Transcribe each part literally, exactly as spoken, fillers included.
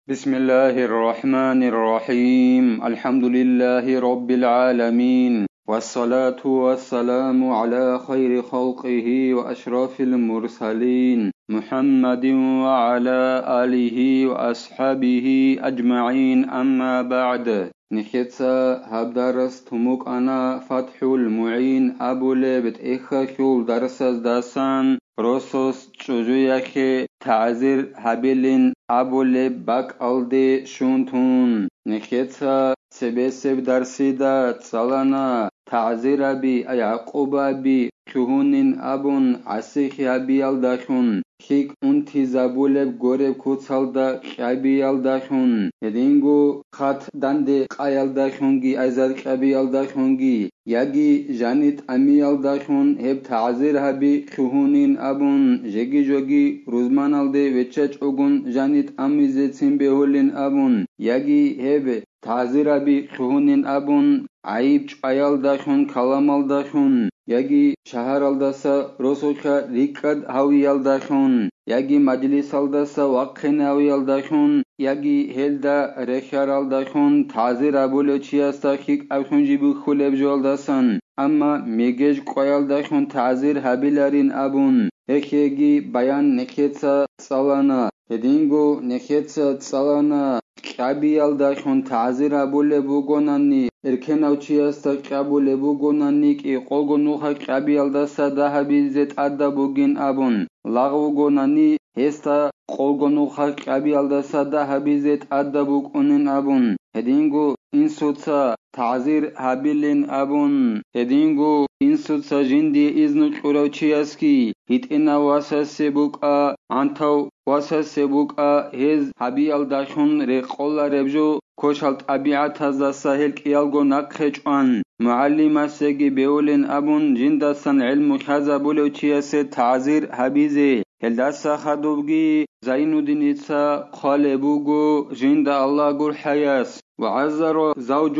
بسم الله الرحمن الرحيم. الحمد لله رب العالمين. والصلاة والسلام على خير خلقه وأشرف المرسلين محمد وعلى آله وأصحابه أجمعين. أما بعد. Нехеца гьаб дарас тумукъана ФатхӀул МугӀин абулеб тӀехьалъул дарсаздасан, росас чӀужуялъе тагӀзир гьабилин абулеб бакӀалде щун тун. Нехеца цебесеб дарсида цӀалана, тагӀзираби, гӀакъубаби лъугьунин абун, гӀасихъ гьабиялдалъун, лъикӀ унтизабулеб гуреб куцалда кьабиялдалъун, гьединго хат данде къаялдалъунги, айзар кьабиялдалъунги, яги жани тӀамиялдалъун гьеб тагӀзир гьаби лъугьунин абун, жеги-жоги рузманалде веччачӀогун жани тӀамизецин бегьулин абун, яги гьеб тагӀзираби лъугьунин абун, гӀайиб чӀваялдалъун, каламалдалъун, яги шагьаралдаса росулъа рикӀкӀад гьавиялдалъун, яги мажлисалдаса вахъинавиялдалъун, яги гьелда рехьаралдалъун тагӀзир абулев чиясда лъикӀаблъун жиб бихьулеб жоялдасан, амма мегеж кӀваялдалъун тагӀзир гьабиларин абун, гьехьеги баян нехеца цӀалана. Гьединго нехеца цӀалана, кьабиялдалъун тагӀзир абулеб бугонани, эркенав чиясда кьабулеб бугонани, кӀикъого нуха кьабиялдаса дагьабизе тӀадаб бугин абун, лагъ вугонани, гьесда къого нуха кьабиялдаса дагьабизе тӀадаб букӀунин абун, гьединго инсуца тагӀзир гьабилин абун, гьединго инсуца жиндие изну кьурав чиясги, гьитӀинав васасе букӀа, гӀантав васасе букӀа, гьез гьабиялдалъун рекъолареб жо, кошал тӀабигӀатаздаса гьел кӀиялго нахъе чӀван, мугӀалимасеги бевулин абун, жиндасан гӀелму лъазабулев чиясе тагӀзир гьабизе. Гьелдаса хадубги Зайнуддиница хъвалеб буго жинда Аллагь гурхӀаяс: «وعذر زوج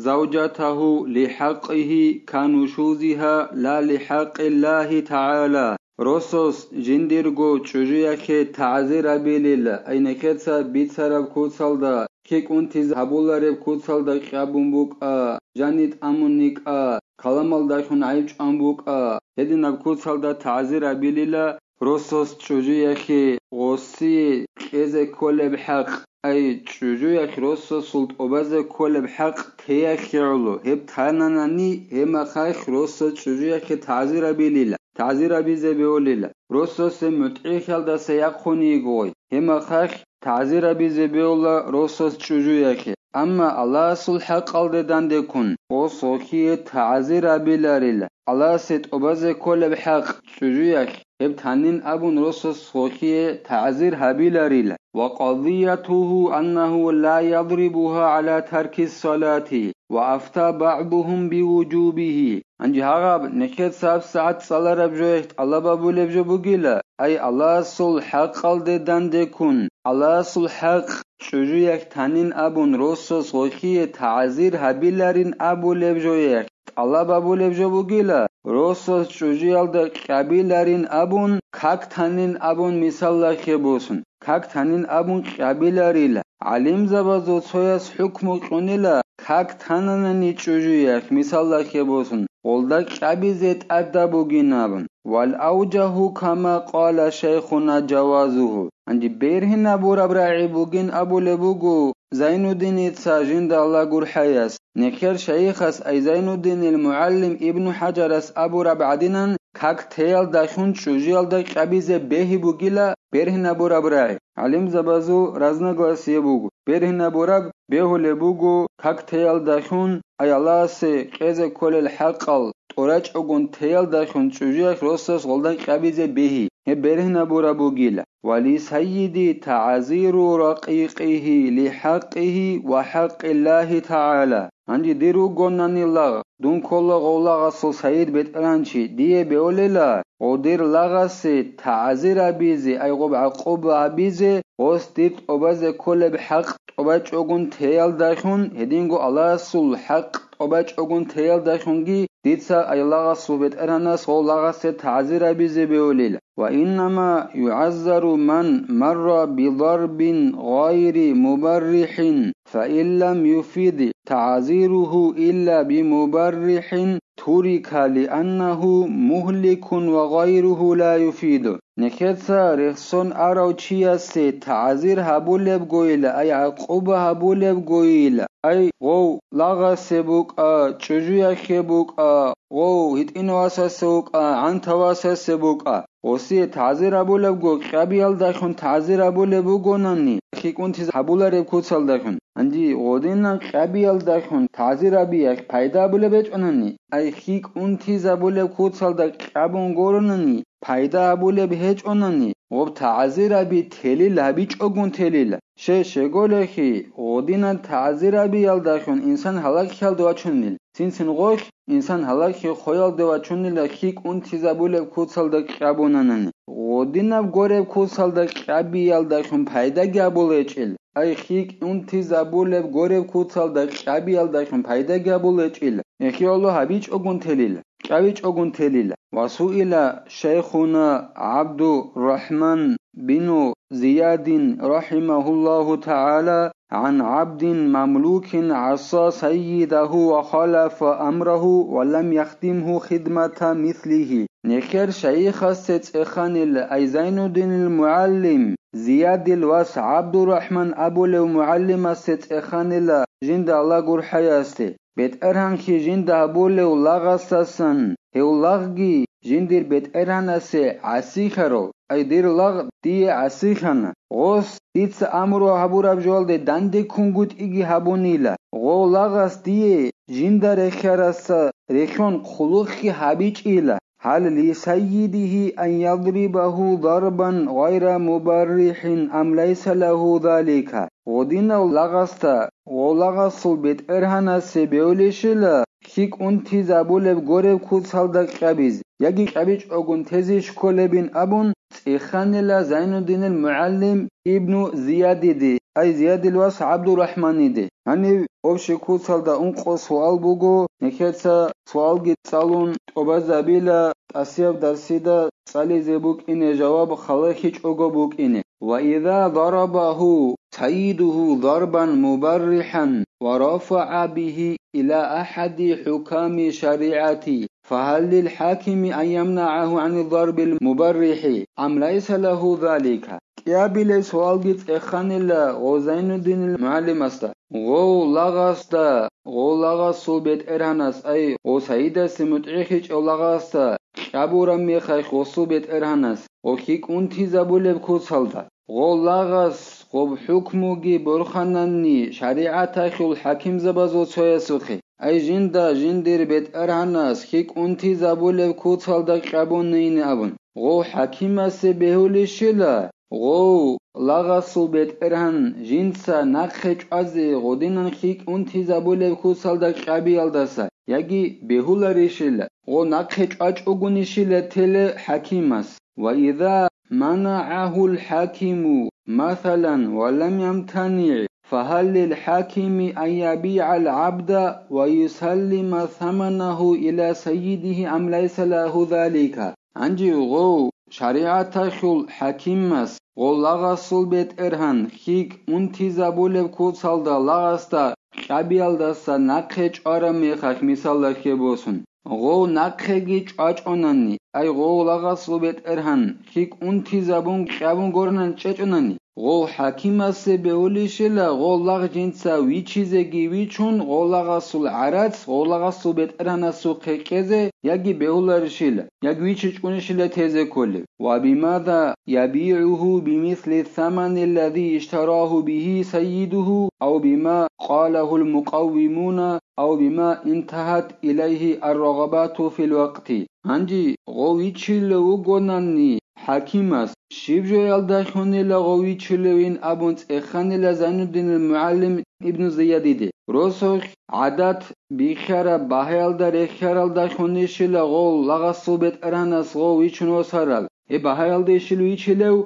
زوجته لحقه كنشوزها لا لحق الله تعالى». Росас жиндирго чӀужуялъе тагӀзир абилила, ай нехеца бицараб куцалда, лъикӀ унтиз гьабулареб куцалда кьабун букӀа, жани тӀамун йикӀа, каламалдалъун гӀайиб чӀван букӀа, гьединаб куцалда тагӀзир абилила, росас чӀужуялъе гъосие кьезе кколеб хӀакъ, ай, чӀужуялъ росасул тӀубазе кколеб хӀакъ теялъе гӀоло, гьеб тананани, гьеб мехалъ росас чӀужуялъе тагӀзир абилила, тагӀзир абизе бегьулила, росасе мутӀигӀлъиялдаса яхъун йигой, гьеб мехалъ тагӀзир абизе бегьула росас чӀужуялъе. Амма Аллагьасул хӀакъалде дандеккун, росасухъе тагӀзир абиларила, Аллагьасе тӀубазе кколеб хӀакъ чӀужуялъ, гьеб танин абун росасухъе тагӀзир гьабиларила. وقضيته أنه لا يضربها على ترك الصلاة، وأفتى بعضهم بوجوبه. Гьанже гьагъаб нехеца гьабсагӀат цӀалараб жоялъ тӀалаб абулеб жо бугила, ай, Аллагьасул хӀакъалде дандеккун, Аллагьасул хӀакъ чӀужуялъ танин абун росасухъе тагӀзир гьабиларин абулеб жоялъ тӀалаб абулеб жо бугила, росас чӀужуялда кьабиларин абун, как танин абун мисаллахъе босун. Как танин абун кьабиларила. ГӀалимзабазул цояс хӀукму кьунила, как тананани чӀужуялъ, мисаллахъе босун, гъолда кьабизе тӀадаб бугин абун. والأوجه كما قال شيخنا جوازه. Гьанже бергьинабураб рагӀи бугин абулеб буго Зайнуддиница жинда Аллагь гурхӀаяс. Нехер шайихас, ай Зайнуддинил мугӀалим Ибну ХӀажарас абураб гӀадинан, как теялдалъун чӀужуялда кьабизе бегьи бугила бергьинабураб рагӀи. ГӀалимзабазул разногласие буго. Бергьинабураб бегьулеб буго, как теялдалъун, ай Аллагьасе кьезе кколел хӀакъал тӀурачӀогун теялдалъун чӀужуялъ росас гъолда кьабизе бегьи, гьеб бергьинабураб бугила. وللسيد تعزير رقيقه لحقه وحق الله تعالى. Гьанже дир вугонани лагъ, дун ккола гъов лагъасул сайид бетӀергьанчи, дие беолела, гъов дир лагъасе тагӀзир абизе, ай гъоб гӀакъуба абизе, гъос дир тӀубазе кколеб хӀакъ тӀубачӀогун теялдалъун, гьединго Аллагьасул хӀакъ тӀубачӀогун теялдалъунги Дица ай лагъасул бетӀергьанас гъов лагъасе тагӀзир абизе бевлил. Ва иннама югӀаззару ман марра бидарбин гъайри мубаррихӀин, фа ин лам юфид тагӀзиругьу илла бимубаррихӀин, турика лианнагьу мугьликун ва гъайругьу ла юфиду. Нехеца рехсон арав чиясе тагӀзир гьабулебгойила, ай гӀакъуба гьабулебгойила, ай гъов лагъасе букӀа, чӀужуяхъе букӀа, гъов гьитӀинавасасе вукӀа, гӀантавасасе букӀа. Гъосие тагӀзир гьабулебго, кьабиялдахун тагӀзир гьабулеб бугонани, хикӀунтиз гьабулареб куцалдахун. Гьанже гъодинан кьабиялдахун тагӀзир гьабиялъ пайда гьабулеб гьечӀонани, ай хикӀунтизабулеб куцалда кьабун гуронани, пайда гьабулеб гьечӀонани, гъоб тагӀзир гьаби телил гьабичӀогун телила. Щай щеголехи, гъодинан тагӀзир гьабиялдахун инсан гьалаглъиялде вачунил. Цин-цин гъолъ инсан гьалаглъи хъоялде вачунила хикӀунтизабулеб куцалда кьабунанани. Гъодинаб гореб куцалда кьабиялдахун пайдаги гьабулечӀел, ай хикӀунтизабулеб гореб куцалда кьабиялдахун пайдаги гьабулечӀел, эхиялъул гьабичӀогун телила, кьабичӀогун телила. Ва суила шайхуна ГӀабдуррахӀман бину Зиядин, рахӀимагьуллагьу тагӀала, гӀан гӀабдин мамлукин гӀаса сайидагьу ва халафа амрагьу ва лам яхдимгьу хидмата мислигьи. Нехер шайихасе цӀеханила, ай Зайнуддинил мугӀаллим, Зиядил вас ГӀабдуррахӀман абулев мугӀаллимасе цӀеханила жинда Аллагь гурхӀаясде. БетӀергьанлъи жинда гьабулев лагъасдасан, гьев лагъги жиндир бетӀергьанасе гӀасихьарав, ай дир лагъ дие гӀасихьана. Гъос дица амру гьабураб жоялде данде ккунгутӀиги гьабунила. Гъов лагъас дие жинда рехиярасда рехьон хъулухъги гьабичӀила. Гьал лисайидигьи ан ядрибагьу дарбан гъайра мубаррихӀин ам лайса лагьу залика? Гъодинав лагъасда гъов лагъасул бетӀергьанасе бевлищила хикӀунтизабулеб гореб куцалда кьабиз, яги кьабичӀогун тезе щколебин абун, цӀеханила Зайнуддинил мугӀаллим Ибну Зиядиде, ай Зиядил вас ГӀабдуррахӀманиде. Гьанив общий куцалда ункъо суал буго, нехеца суалги цӀалун тӀубазабила, тӀасияб дарсида цӀализе букӀине, жаваб халахьичӀого букӀине. Ва иза дарабагьу сайидугьу дарбан мубаррихӀан ва рафагӀа бигьи ила ахӀади хӀуками шаригӀати, фагьал лил хӀакими ан ямнагӀагьу гӀани дарбил мубаррихӀи, ам лайса лагьу залика? КӀиабилеб суалги цӀеханила гъов Зайнуддинил мугӀаллимасда. Гъов лагъасда, гъов лагъасул бетӀергьанас, ай, гъов сайидасе мутӀигӀлъичӀев лагъасда кьабураб мехалъ гъосул бетӀергьанас, гъов хикӀунтизабулеб куцалда, гъов лагъас гъоб хӀукмуги борхананни шаригӀаталъул хӀакимзабазул цоясухъе, ай жинда жиндир бетӀергьанас хикӀунтизабулеб куцалда кьабунейин абун, гъов хӀакимасе бегьулищила? Гъов лагъасул бетӀергьан жинца нахъе чӀвазе гъодинан хикӀунтизабулеб куцалда кьабиялдаса яги бегьуларищила, гъов нахъе чӀвачӀогунищила теле хӀакимас? Ва иза манагӀагьул хӀакиму, масалан, ва лам ямтаниъ, фагьал лил хӀакими ан ябигӀал гӀабда ва юсаллима саманагьу ила сайидигьи ам лайса лагьу залика? Гьанже гъов шаригӀаталъул хӀакимас гъов лагъасул бетӀергьан хикӀунтизабулеб куцалда лагъасда кьабиялдаса нахъе чӀвараб мехалъ мисалалъе босун, гъов нахъеги чӀвачӀонани, ай гъов лагъасул бетӀергьан хикӀунтизабун кьабун гуронан чӀечӀонани, гъов хӀакимасе бегьулищила гъов лагъ жинца вичизеги вичун, гъов лагъасул гӀарац гъов лагъасул бетӀергьанасухъе кьезе яги бегьуларищила, яги вичичӀунищила тезе кколеб? Ва бимаза ябигӀугьу бимисли самани аллази иштарагьу бигьи сайидугьу, ав бима къалагьул мукъаввимуна, ав бима интагьат илайгьи аррагъабату фил вакъти. Гьанже гъов вичилев вугонанни хӀакимас, щиб жоялдалъунила гъов вичилевин абун цӀеханила Зайнуддинил мугӀаллим Ибну Зиядиде. Росулъ гӀадат бихьараб багьаялда рехьаралдалъунищила гъов лагъасул бетӀергьанас гъов вичун восарал, гьеб багьаялдейищила вичилев,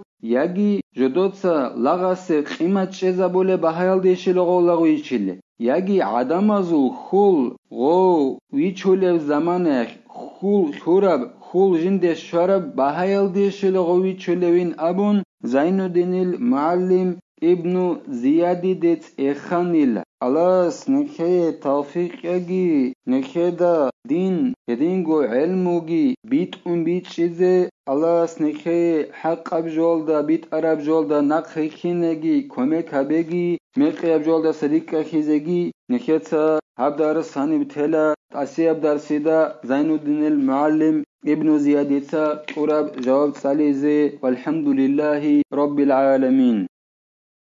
яги жодоца лагъасе къимат чӀезабулеб багьаялдейищила гъов лагъ вичилев, яги гӀадамазул хьул, гъов вичулев заманаялъ хьул лъураб, хьул жинде щвараб багьаялдейищила гъов вичулевин абун, Зайнуддинил МугӀаллим Ибну Зиядиде цӀеханила. Аллагьас нехее тавфикъ кьеги, нехеда дин, гьединго гӀелмуги битӀун бичӀчӀизе, Аллагьас нехее хӀакъаб жоялда, битӀараб жоялда нахъ хихинеги, кумек гьабеги, мекъияб жоялдаса рикӀкӀахьизеги. Нехеца гьаб дарс гьаниб тела тӀасияб дарсида Зайнуддинил мугӀаллим Ибну Зиядица кьураб жаваб цӀализе. ВалхӀамдулиллагьи раббил гӀаламин.